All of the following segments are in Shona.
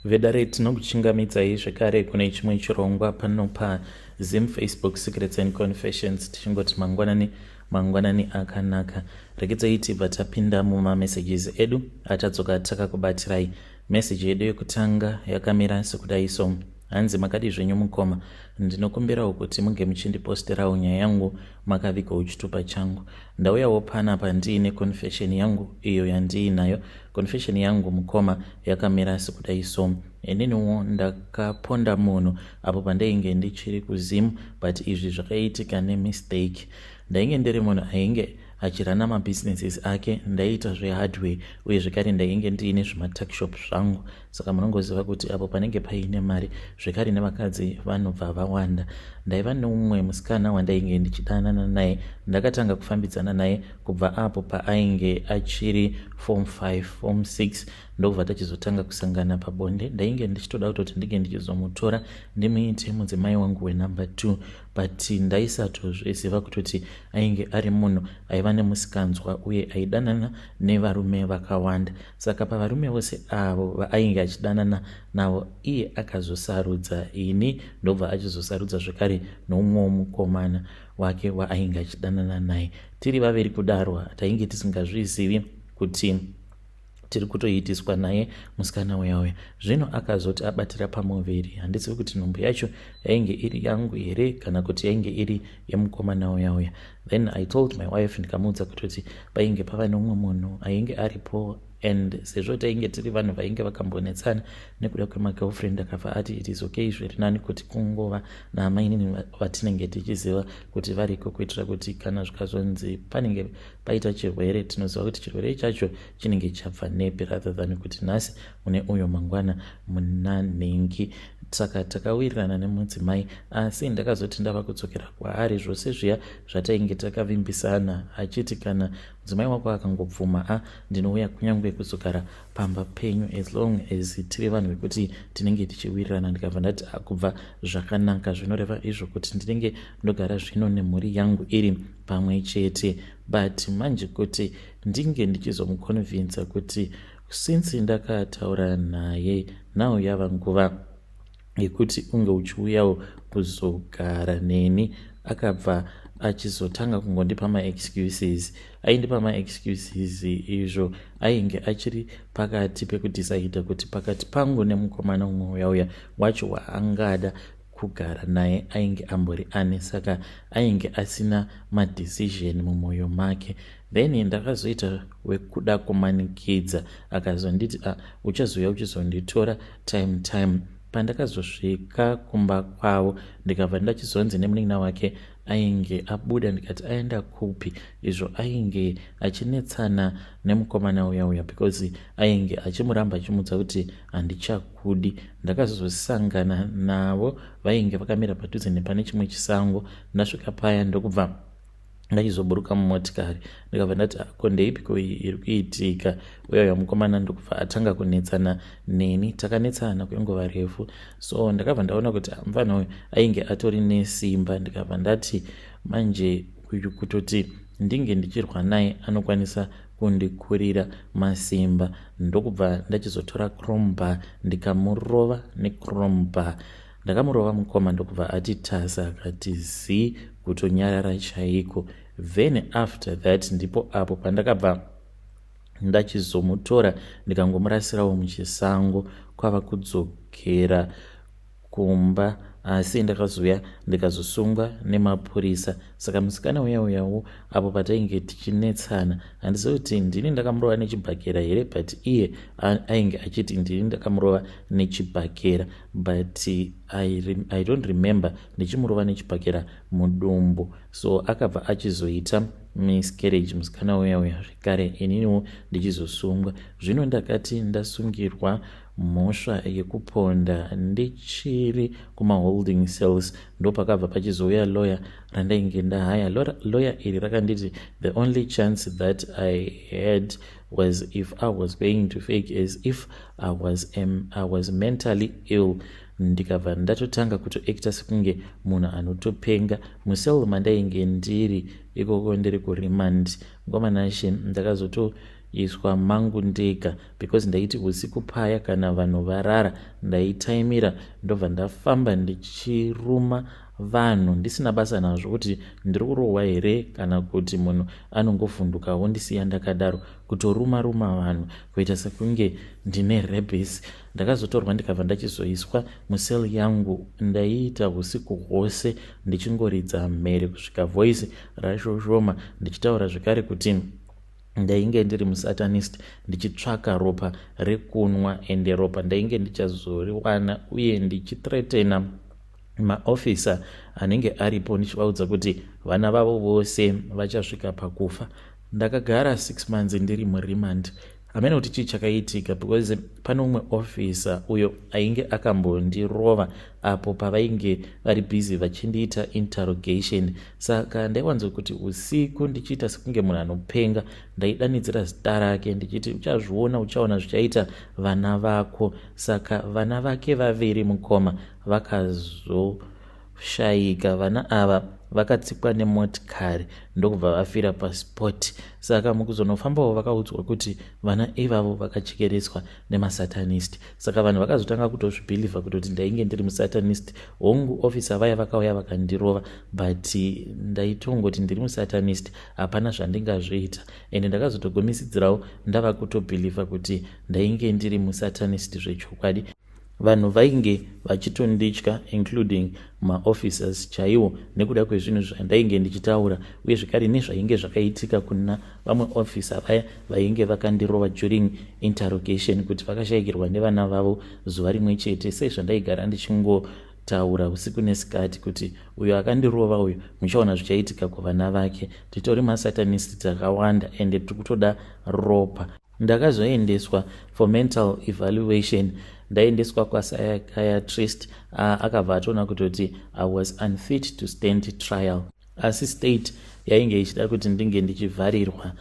Vedare, tinokuchingamidzai zvekare kune chimwe chirongwa pano paZim Facebook Secrets and Confessions, tichingoti mangwanani, mangwanani akanaka. Regedzai tibva tapinda mumamessages edu atadzoka takakubatirai. Meseji yedu yekutanga yakamira sekudai so. Hanzi, "Makadi zvenyu mukoma? Ndinokumbirawo kuti munge muchindiposterawo nyaya yangu makavigawo chitupa changu. Ndauyawo panapa ndiine confession yangu iyo yandiinayo. Confession yangu mukoma yakamira sekudai so. Ininiwo ndakaponda munhu apo pandainge ndichiri kuZim, but izvi zvakaitika nemistake. Ndainge ndiri munhu ainge achirana mabusinesses ake. Ndaiita zvehardware uye zvekare ndainge ndiine zvimatuckshop zvangu. Saka munongoziva kuti apo panenge paine mari zvekare nevakadzi vanobva vawanda. Ndaiva neumwe musikana wandainge ndichidanana naye. Ndakatanga kufambidzana naye kubva apo paainge achiri form 5, form 6, ndokubva tachizotanga kusangana pabonde. Ndainge ndichitoda kutoti ndinge ndichizomutora ndimuite mudzimai wangu wenumber 2, but ndaisatozviziva kutoti ainge ari munhu aiva nemusikanzwa uye aidanana nevarume vakawanda. Saka pavarume vose avo vaainge achidanana navo, iye akazosarudza ini, ndobva achizosarudza zvekare noumwewo mukomana wake waainge achidanana naye. Tiri vaviri kudaro, tainge tisingazvizivi kuti tiri kutoitiswa naye musikana uya uya. Zvino akazoti abatira pamuviri, handizivi kuti nhumbu yacho yainge iri yangu here kana kuti yainge iri yemukomana uya uya. Then I told my wife, ndikamuudza kutoti painge pava neumwe munhu ainge aripo, and sezvo tainge tiri vanhu vainge vakambonetsana nekuda kwemagirlfriend, akabva ati it is okay, zviri nani kuti kungova naamainini vatinenge tichiziva kuti variko, kuitira kuti kana zvikazonzi panenge paita chirwere, tinoziva kuti chirwere chacho chinenge chabva nepi, rather than kuti nhasi mune uyo, mangwana muna nhingi. Saka takawirirana nemudzimai, asi ndakazoti ndava kudzokera kwaari, zvose zviya zvatainge takavimbisana, achiti kana mudzimai wako akangobvuma, a ndinouya kunyange kuzogara pamba penyu, as long as tiri vanhu vekuti tinenge tichiwirirana. Ndikabva ndati kubva zvakanaka, zvinoreva izvo kuti ndinenge ndogara zvino nemhuri yangu iri pamwe chete. But manje kuti ndinge ndichizomuconvinsa kuti since ndakataura naye, now yava nguva yekuti unge uchiuyawo kuzogara neni, akabva achizotanga kungondipa maexcuses. Aindipa maexcuses izvo ainge achiri pakati pekudhisaidha kuti pakati pangu nemukomana umwe uya uya wacho waangada kugara naye ainge ambori ane. Saka ainge asina madecision mumwoyo make. Then ndakazoita wekuda kumanikidza, akazonditi, "Ah, uchazouya uchizonditora time time." Pandakazosvika kumba kwavo, ndikabva ndachizonzi nemunin'ina wake ainge abuda. Ndikati aenda kupi, izvo ainge achinetsana nemukomana uya uya, because ainge achimuramba achimudza kuti handichakudi. Ndakazosangana navo vainge vakamira padhuze nepane chimwe chisango. Ndasvika paya, ndokubva ndachizoburuka mumotikari, ndikabva ndati, "Ko ndeipiko iyi iri kuitika?" Uya uya mukomana ndokubva atanga kunetsana neni. Takanetsana kwenguva refu, so ndakabva ndaona kuti mufana uyu ainge atori nesimba. Ndikabva ndati manje uyu kutoti ndinge ndichirwa naye anokwanisa kundikurira masimba. Ndokubva ndachizotora crowbar, ndikamurova necrowbar. Ndakamurova mukoma, ndokubva ati tasa, akati zii, kutonyarara chaiko. Then after that ndipo apo pandakabva ndachizomutora, ndikangomurasirawo muchisango, kwava kudzokera kumba. Asi ndakazouya ndikazosungwa nemapurisa. Saka musikana uya uyawo apo patainge tichinetsana, handizivi kuti ndini ndakamurova nechibhakera here, but iye ainge achiti ndini ndakamurova nechibhakera, but I don't remember ndichimurova nechibhakera mudumbu. So akabva achizoita miscarriage musikana uya uya zvekare, ininiwo ndichizosungwa. Zvino ndakati ndasungirwa mhosva yekuponda ndichiri kumaholding cells, ndopakabva pachizouya lawyer randainge ndahaya. Lawyer iri rakanditi the only chance that I had was if I was going to fake as if I was mentally ill. Ndikabva ndatotanga kutoacta sekunge munhu anotopenga mucell mandainge ndiri ikoko, ndiri kuremand. Ngomanashe, ndakazoto Ndakazoiswa mangu ndega because ndaiti usiku paya kana vanhu varara, ndaitaimira, ndobva ndafamba ndichiruma vanhu ndisina basa nazvo kuti ndiri kurohwa here kana kuti munhu anongovhunduka wondisiya ndakadaro. Kutoruma ruma vanhu kuita sekunge ndine rabies. Ndakazotorwa, ndikabva ndachizoiswa mucell yangu. Ndaiita usiku hwose ndichingoridza mhere kusvika voice rashoshoma, ndichitaura zvekare kuti ndainge ndiri musatanist, ndichitsvaka ropa rekunwa, ende ropa ndainge ndichazoriwana, uye ndichithreatena maofisa anenge aripo, ndichivaudza kuti vana vavo vose vachasvika pakufa. Ndakagara 6 months ndiri muremand. Hamene kuti chii chakaitika, because pane umwe ofisa uyo ainge akambondirova apo pavainge vari busy vachindiita interrogation. Saka ndaiwanza kuti usiku ndichiita sekunge munhu anopenga, ndaidanidzira zita rake ndichiti, "Uchazviona, uchaona zvichaita vana vako." Saka vana vake vaviri, mukoma, vakazoshayika. Vana ava vakatsikwa nemotikari, ndokubva vafira paspot. Saka mukuzonofambawo vakaudzwa kuti vana ivavo vakachekereswa nemasatanist. Saka vanhu vakazotanga kutozvibhilivha kutoti ndainge ndiri musatanist. Hongu, ofisa vaya vakauya vakandirova, but ndaitongoti ndiri musatanist, hapana zvandingazviita. Ende ndakazotogumisidzirawo ndava kutobhilivha kuti ndainge ndiri musatanist zvechokwadi. Vanhu vainge vachitonditya, including maofficers chaiwo, nekuda kwezvinhu zvandainge ndichitaura, uye zvekare nezvainge zvakaitika kuna vamwe officer vaya vainge vakandirova during interrogation, kuti vakashayikirwa nevana vavo zuva rimwe chete, sezvandaigara ndichingotaura usiku nesikati kuti uyo akandirova uyu, muchaona zvichaitika kuvana vake. Titori masatanist takawanda, ende tiri kutoda ropa. Ndakazoendeswa for mental evaluation. Ndaendeswa kwapsychiatrist, akabva atoona kutoti I was unfit to stand trial, asi state yainge ichida kuti ndinge ndichivharirwa.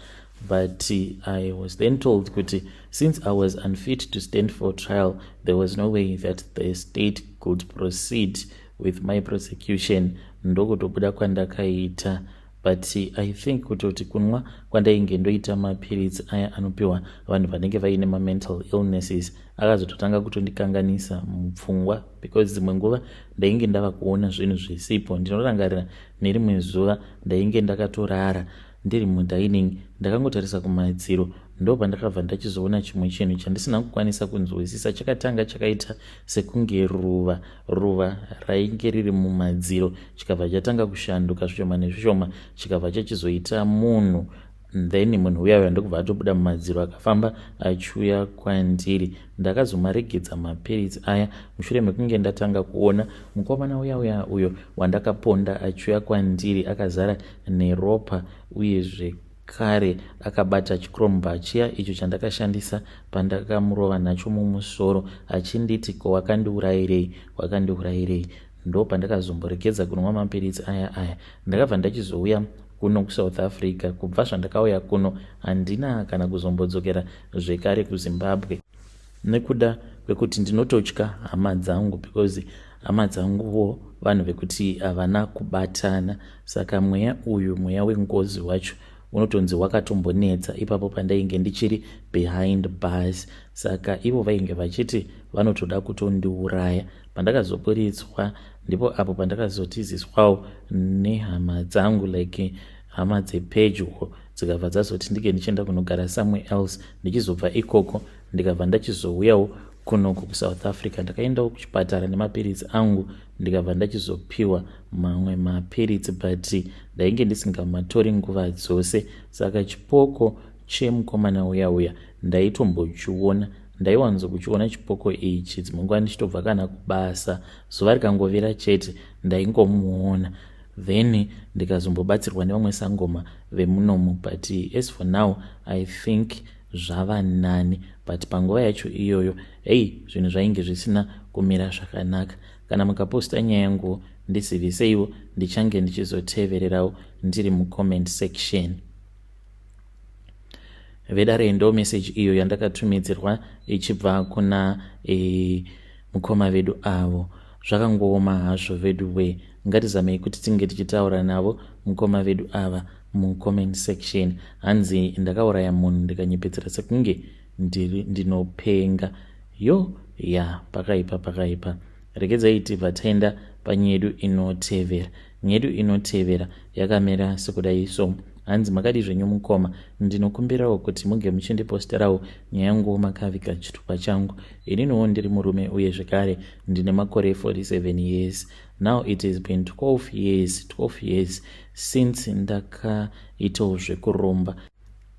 But I was then told kuti since I was unfit to stand for trial, there was no way that the state could proceed with my prosecution. Ndokutobuda kwandakaita. But I think kutoti kunwa kwandainge ndoita mapiritsi aya anopiwa vanhu vanenge vaine mamental illnesses akazototanga kutondikanganisa mupfungwa, because dzimwe nguva ndainge ndava kuona zvinhu zvisipo. Ndinorangarira nerimwe zuva ndainge ndakatorara ndiri mudining, ndakangotarisa kumadziro, ndo pandakabva ndachizoona chimwe chinhu chandisina kukwanisa kunzwisisa. Chakatanga chakaita sekunge ruva, ruva rainge riri mumadziro, chikabva chatanga kushanduka zvishoma nezvishoma, chikabva chachizoita munhu. Then munhu uya uya ndokubva atobuda mumadziro, akafamba achiuya kwandiri. Ndakazomaregedza mapiritsi aya mushure mekunge ndatanga kuona mukomana uya uya uyo wandakaponda achiuya kwandiri akazara neropa, uyezve kare akabata chikromba chiya icho chandakashandisa pandakamurova nacho mumusoro, achinditi, "Ko wakandiurayirei? Wakandiurayirei?" Ndo pandakazomboregedza kunwa mapiritsi aya aya. Ndakabva ndachizouya kuno kuSouth Africa. Kubva zvandakauya kuno, handina kana kuzombodzokera zvekare kuZimbabwe, nekuda kwekuti ndinototya hama dzangu, because hama dzanguwo vanhu vekuti havana kubatana. Saka mweya uyu, mweya wengozi wacho, unotonzi wakatombonetsa ipapo pandainge ndichiri behind bars. Saka ivo vainge vachiti vanotoda kutondiuraya. Pandakazoburitswa, ndipo apo pandakazotiziswawo nehama dzangu, like hama dzepedyo dzikabva dzazoti ndinge ndichienda kunogara somewhere else. Ndichizobva ikoko, ndikabva ndachizouyawo kunoku kuSouth Africa. Ndakaendawo kuchipatara nemapiritsi angu, ndikabva ndachizopiwa mamwe mapiritsi, but ndainge ndisingamatori nguva dzose. Saka chipoko chemukomana uya uya ndaitombochiona, ndaiwanzokuchiona chipoko ichi. Dzimwe nguva ndichitobva kana kubasa, zuva rikangovira chete ndaingomuona. Then ndikazombobatsirwa nevamwe sangoma vemunomu, but as for now I think zvava nani, but panguva yacho iyoyo, hei, zvinhu zvainge zvisina kumira zvakanaka. Kana mukaposta nyaya yangu, ndiziviseiwo, ndichange ndichizotevererawo ndiri mucomment section. Vedare, ndo message iyo yandakatumidzirwa ichibva kuna mukoma vedu avo. Zvakangooma hazvo vedu we. Ngatizamei kuti tinge tichitaura navo mukoma vedu ava. Mucomment section hanzi, "Ndakauraya munhu ndikanyepedzera sekunge ndinopenga." Yo ya, pakaipa, pakaipa. Regedzai tibva taenda panyaya yedu inotevera. Nyaya yedu inotevera yakamira sekudai so. Hanzi, "Makadi zvenyu mukoma? Ndinokumbirawo kuti muge muchindiposterawo nyaya yangu makaviga chitupa changu. Ininiwo ndiri murume uye zvekare ndine makore 47 years. Now it has been 12 years, 12 years since ndakaitawo zvekuromba.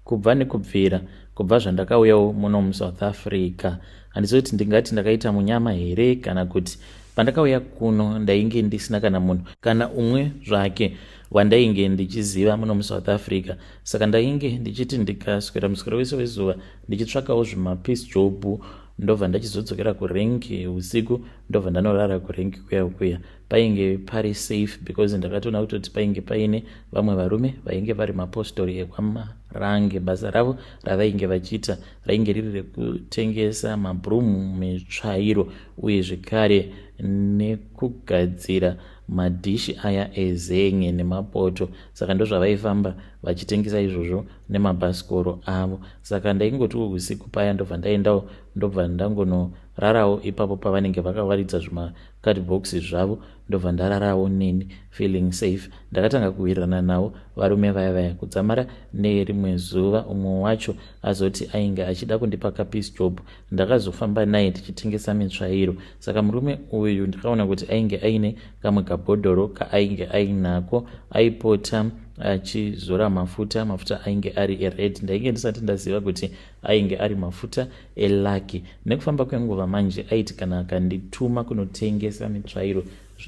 Kubva nekubvira kubva zvandakauyawo muno muSouth Africa, handizoti ndingati ndakaita munyama here kana kuti. Pandakauya kuno ndainge ndisina kana munhu kana umwe zvake wandainge ndichiziva muno muSouth Africa. Saka ndainge ndichiti ndikaswera muswero wese wezuva ndichitsvakawo zvimapiece job, ndobva ndachizodzokera kurenki usiku, ndobva ndanorara kurenki kuya kuya. Painge pari safe because ndakatoona kutoti painge paine vamwe varume vainge vari mapostori ekwaMarange. Basa ravo ravainge vachiita rainge riri rekutengesa mabhurumu, mitsvairo uye zvekare nekugadzira madhishi aya ezen'e nemapoto. Saka ndozvavaifamba vachitengesa izvozvo nemabhasikoro avo. Saka ndaingotiwo usiku paya ndobva ndaendawo, ndobva ndangonorarawo ipapo pavanenge vakavaridza zvimakadhibhokisi zvavo, ndobva ndararawo neni feeling safe. Ndakatanga kuwirirana navo varume vaya vaya kudzamara nerimwe zuva umwe wacho azoti ainge achida kundipa kapiece job. Ndakazofamba naye tichitengesa mitsvairo. Saka murume uyu ndakaona kuti ainge aine kamwe kabhodhoro kaainge ainako, aipota achizora mafuta, mafuta ainge ari ered. Ndainge ndisati ndaziva kuti ainge ari mafuta eluck. Nekufamba kwenguva manje, aiti kana akandituma kunotengesa mitsvairo,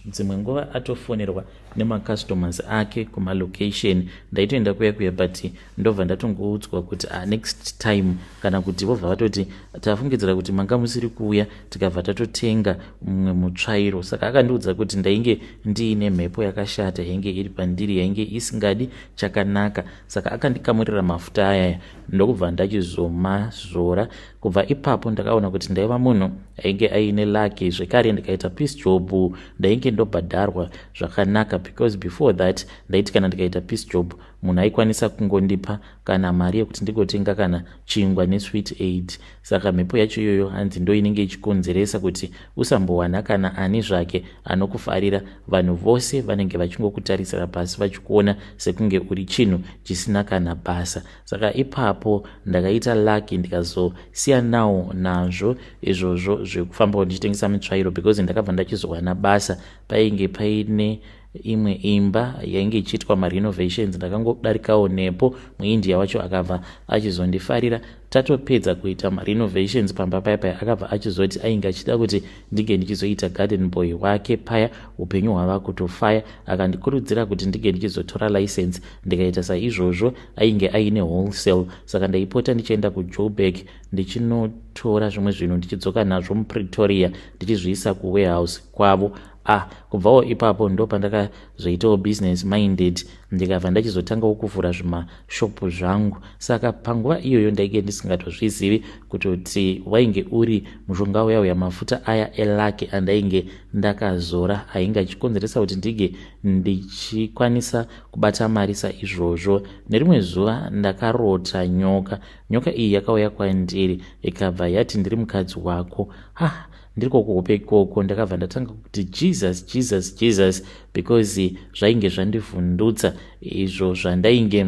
dzimwe nguva atofonerwa nemacustomers ake kumalocation, ndaitoenda kuya kuya, but ndobva ndatongoudzwa kuti, ah, next time, kana kuti vobva vatoti, 'Tafungidzira kuti manga musiri kuuya, tikabva tatotenga mumwe mutsvairo.' Saka akandiudza kuti ndainge ndiine mhepo yakashata yainge iri pandiri, yainge isingadi chakanaka. Saka akandikamurira mafuta ayaya, ndokubva ndachizomazora. Kubva ipapo ndakaona kuti ndaiva munhu ainge aine luck. Zvekare ndikaita piece job, ndainge ndobhadharwa zvakanaka, because before that ndaiti kana ndikaita piece job, munhu aikwanisa kungondipa kana mari yekuti ndigotenga kana chingwa nesweet aid. Saka mhepo yacho iyoyo hanzi ndo inenge ichikonzeresa kuti usambowana kana ani zvake anokufarira. Vanhu vose vanenge vachingokutarisira pasi, vachikuona sekunge uri chinhu chisina kana basa. Saka ipapo ndakaita lucky, ndikazosiyanawo nazvo izvozvo zvekufambawo ndichitengesa mitsvairo, because ndakabva ndachizowana basa. Painge paine imwe imba yainge ichiitwa marenovations. Ndakangodarikawo nepo, muIndia wacho akabva achizondifarira. Tatopedza kuita marenovations pamba paya paya, akabva achizoti ainge achida kuti ndinge ndichizoita garden boy wake. Paya upenyu hwava kutofaya. Akandikurudzira kuti ndinge ndichizotora license. Ndikaita saizvozvo. Ainge aine wholesale, saka ndaipota ndichienda kuJoburg ndichinotora zvimwe zvinhu, ndichidzoka nazvo muPretoria, ndichizviisa kuwarehouse kwavo. Ah, kubvawo ipapo ndo pandakazoitawo business minded, ndikabva ndachizotangawo kuvhura zvimashopu zvangu. Saka panguva iyoyo ndainge ndisingatozvizivi kutoti wainge uri mushonga uya uya, mafuta aya eluck andainge ndakazora, ainge achikonzeresa kuti ndinge ndichikwanisa kubata mari saizvozvo. Nerimwe zuva ndakarota nyoka. Nyoka iyi yakauya kwandiri, ikabva yati, 'Ndiri mukadzi wako.' Ha, ndiri kokuhope ikoko ndakabva ndatanga kuti, 'Jesus, Jesus, Jesus,' because zvainge zvandivhundutsa izvo zvandainge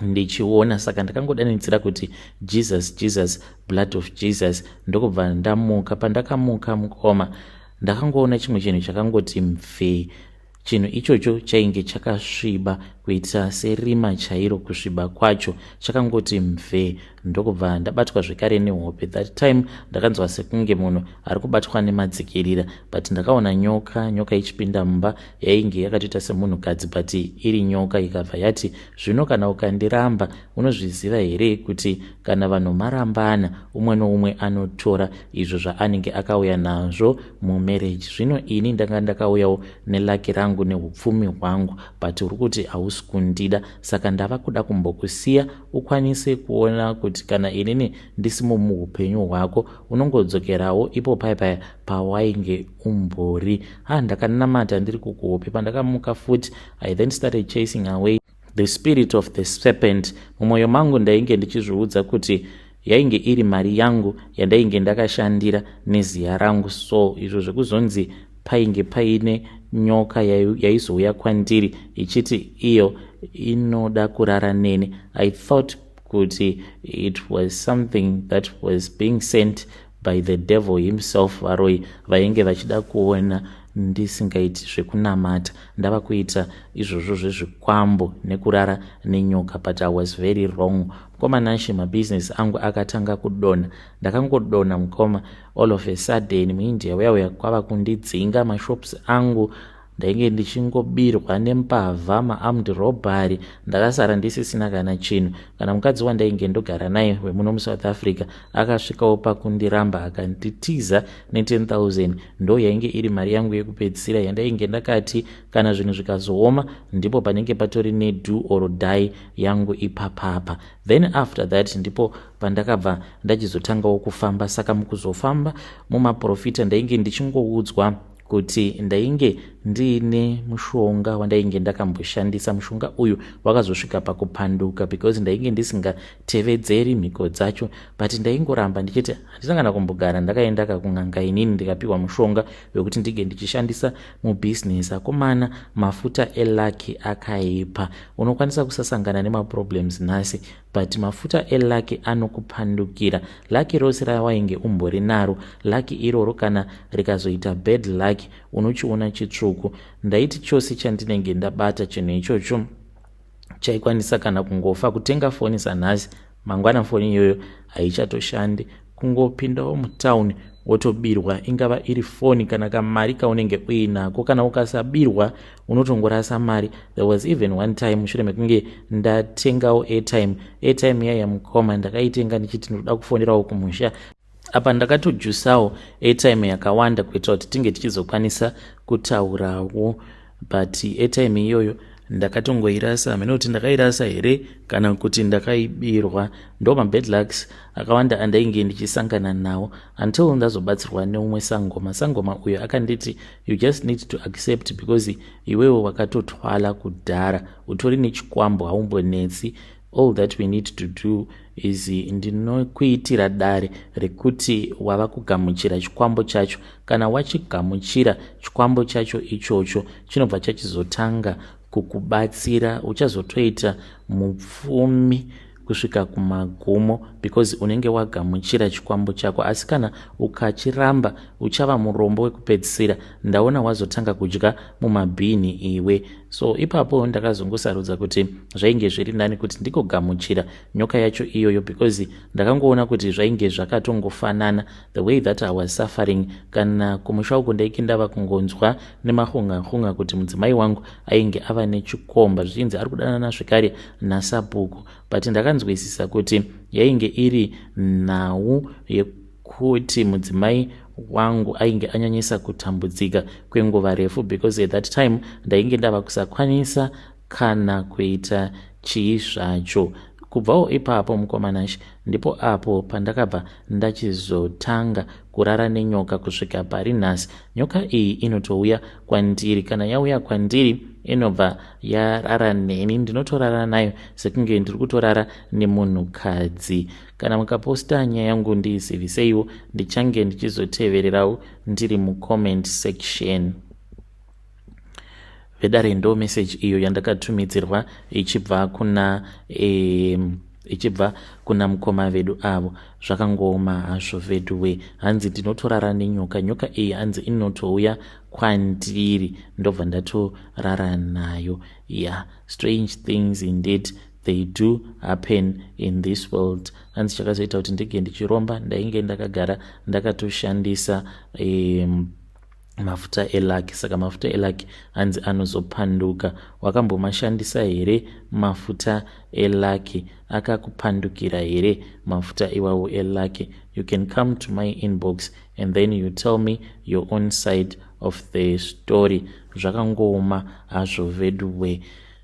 ndichiona. Saka ndakangodanidzira kuti, 'Jesus, Jesus, blood of Jesus,' ndokubva ndamuka. Pandakamuka mukoma, ndakangoona chimwe chinhu chakangoti mvee. Chinhu ichocho chainge chakasviba kuita serima chairo kusviba kwacho, chakangoti mvee, ndokubva ndabatwa zvekare nehope. That time ndakanzwa sekunge munhu ari kubatwa nemadzikirira, but ndakaona nyoka, nyoka ichipinda mumba. Yainge yakatoita semunhukadzi but iri nyoka. Ikabva yati, 'Zvino kana ukandiramba, unozviziva here kuti kana vanhu marambana, umwe noumwe anotora izvo zvaanenge akauya nazvo mumarriage? Zvino ini ndanga ndakauyawo neluck rangu neupfumi hwangu, but uri kuti hausi kundida. Saka ndava kuda kumbokusiya ukwanise kuona kuti kana inini ndisimo muupenyu hwako, unongodzokerawo ipo pai paya pawainge umbori.' Ha, ndakanamata ndiri kukuhope. Pandakamuka futi, I then started chasing away The spirit of the serpent. Mumwoyo mangu ndainge ndichizviudza kuti yainge iri mari yangu yandainge ndakashandira neziya rangu, so izvo zvekuzonzi painge paine nyoka yaizouya kwandiri ichiti iyo inoda kurara neni, I thought kuti it was something that was being sent by the devil himself. Varoi vainge vachida kuona ndisingaiti zvekunamata, ndava kuita izvozvo zvezvikwambo nekurara nenyoka, but I was very wrong, mukoma Nashe. Mabhizinesi angu akatanga kudonha. Ndakangodonha, mukoma. All of a sudden, muIndia uya uya kwava kundidzinga mashops angu. Ndainge ndichingobirwa nembavha, maarmed robbery. Ndakasara ndisisina kana chinhu. Kana mukadzi wandainge ndogara naye wemuno muSouth Africa akasvikawo pakundiramba, akanditiza ne10 000. Ndo yainge iri mari yangu yekupedzisira yandainge ndakati kana zvinhu zvikazooma, ndipo panenge patori nedo or die yangu ipapapa. Then after that ndipo pandakabva ndachizotangawo kufamba. Saka mukuzofamba mumaprofita, ndainge ndichingoudzwa kuti ndainge ndiine mushonga wandainge ndakamboshandisa. Mushonga uyu wakazosvika pakupanduka because ndainge ndisingatevedzeri mhiko dzacho, but ndaingoramba ndichiti handina kana kumbogara ndakaenda kakun'anga inini ndikapiwa mushonga wekuti ndinge ndichishandisa mubhizinesi. Akomana, mafuta elucky akaipa. Unokwanisa kusasangana nemaproblems nhasi, but mafuta elucky anokupandukira. Lucky rose rawainge umbori naro, lucky iroro kana rikazoita bad luck, unochiona chitsvuku. Ndaiti chose chandinenge ndabata, chinhu ichocho chaikwanisa kana kungofa. Kutenga foni sanhasi, mangwana foni iyoyo haichatoshandi. Kungopindawo mutauni, wotobirwa, ingava iri foni kana kamari kaunenge uinako. Kana ukasabirwa, unotongorasa mari. There was even one time, mushure mekunge ndatengawo airtime, airtime yaya, mukoma, ndakaitenga ndichiti ndinoda kufonerawo kumusha. Apa ndakatojusawo airtime yakawanda kuitira kuti tinge tichizokwanisa kutaurawo, but airtime iyoyo ndakatongoirasa. Hamene kuti ndakairasa here kana kuti ndakaibirwa. Ndo mabad lucks akawanda andainge ndichisangana nawo until ndazobatsirwa neumwe sangoma. Sangoma uyo akanditi, "You just need to accept because iwewe wakatotwala kudhara, utori nechikwambo, haumbonetsi. All that we need to do is ndinokuitira dare rekuti wava kugamuchira chikwambo chacho. Kana wachigamuchira chikwambo chacho ichocho, chinobva chachizotanga kukubatsira. Uchazotoita mupfumi kusvika kumagumo because unenge wagamuchira chikwambo chako. Asi kana ukachiramba, uchava murombo wekupedzisira. Ndaona wazotanga kudya mumabhini iwe." So ipapo ndakazongosarudza kuti zvainge zviri nani kuti ndikogamuchira nyoka yacho iyoyo, because ndakangoona kuti zvainge zvakatongofanana, the way that I was suffering. Kana kumusha uko ndainge ndava kungonzwa nemahunga-hunga kuti mudzimai wangu ainge ava nechikomba, zvichinzi ari kudanana zvekare nasabhuku, but ndakanzwisisa kuti yainge iri nhau yekuti mudzimai wangu ainge anyanyisa kutambudzika kwenguva refu, because at that time ndainge ndava kusakwanisa kana kuita chii zvacho. Kubvawo ipapo, mukoma Nashe, ndipo apo pandakabva ndachizotanga kurara nenyoka kusvika pari nhasi. Nyoka iyi inotouya kwandiri. Kana yauya kwandiri, inobva yarara neni. Ndinotorara nayo sekunge ndiri kutorara nemunhukadzi. Kana mukaposta nyaya yangu, ndiziviseiwo, ndichange ndichizotevererawo ndiri mucomment section. Vedare, ndo message iyo yandakatumidzirwa ichibva kuna mukoma vedu avo. Zvakangooma hazvo veduwe. Hanzi ndinotorara nenyoka. Nyoka iyi hanzi inotouya kwandiri, ndobva ndatorara nayo. Yeah, strange things indeed, they do happen in this world. Hanzi chakazoita kuti ndinge ndichiromba, ndainge ndakagara ndakatoshandisa mafuta elucky. Saka mafuta elucky hanzi anozopanduka. Wakambomashandisa here mafuta elucky? Akakupandukira here mafuta iwawo elucky? You can come to my inbox and then you tell me your own side of the story. Zvakangooma hazvo veduwe.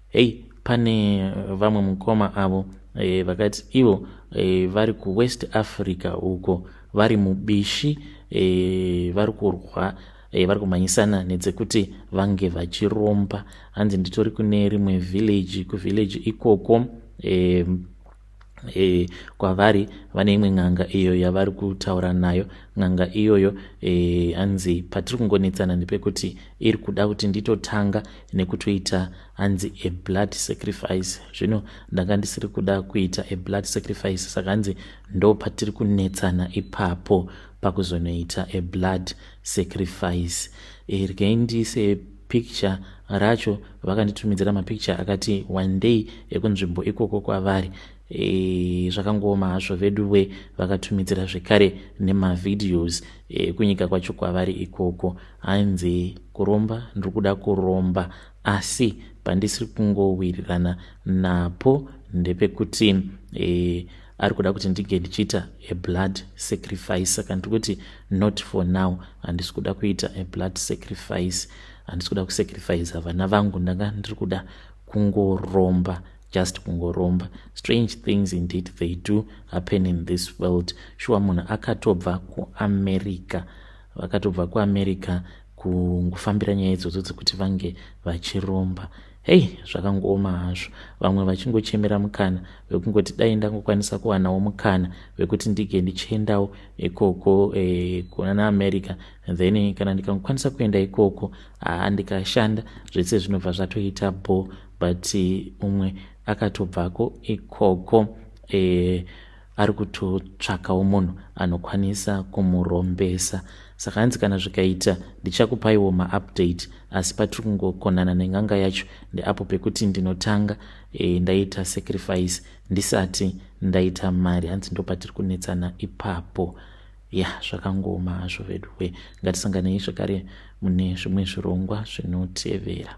Hei, pane vamwe mukoma avo vakati ivo vari kuWest Africa uko, vari mubishi, vari kurwa. e, vari kumhanyisana nedzekuti vange vachiromba. Hanzi nditori kune rimwe village, kuvillage ikoko e, e, kwavari vane imwe n'anga iyo yavari kutaura nayo. N'anga iyoyo hanzi patiri kungonetsana ndepekuti iri kuda kuti nditotanga nekutoita, hanzi, a blood sacrifice. Zvino ndanga ndisiri kuda kuita a blood sacrifice, saka hanzi ndo patiri kunetsana ipapo pakuzonoita a blood sacrifice. Regai ndiise picture racho. Vakanditumidzira mapicture akati one day ekunzvimbo ikoko kwavari. Zvakangooma hazvo veduwe. Vakatumidzira zvekare nemavideos ekunyika kwacho kwavari ikoko. Hanzi kuromba ndiri kuda kuromba, asi pandisiri kungowirirana napo ndepekuti ari kuda kuti ndinge ndichiita a blood sacrifice, saka ndiri kuti not for now, handisi kuda kuita a blood sacrifice, handisi kuda kusacrifica vana vangu, ndanga ndiri kuda kungoromba, just kungoromba. Strange things indeed, they do happen in this world. Shuwa, munhu akatobva kuAmerica, vakatobva kuAmerica kungofambira nyaya idzodzo dzekuti vange vachiromba. Hei, zvakangooma hazvo. Vamwe vachingochemera mukana wekungoti dai ndangokwanisa kuwanawo mukana wekuti ndige ndichiendawo ikoko kuna naAmerica, then kana ndikangokwanisa kuenda ikoko, haa, ndikashanda, zvese zvinobva zvatoita bo. But umwe akatobvako ikoko ari kutotsvakawo munhu anokwanisa kumurombesa. Saka hanzi kana zvikaita ndichakupaiwo maupdate, asi patiri kungokonana neng'anga yacho ndeapo pekuti ndinotanga ndaita sacrifice ndisati ndaita mari. Hanzi ndo patiri kunetsana ipapo. Ya, zvakangooma hazvo veduwe. Ngatisanganei zvekare mune zvimwe zvirongwa zvinotevera.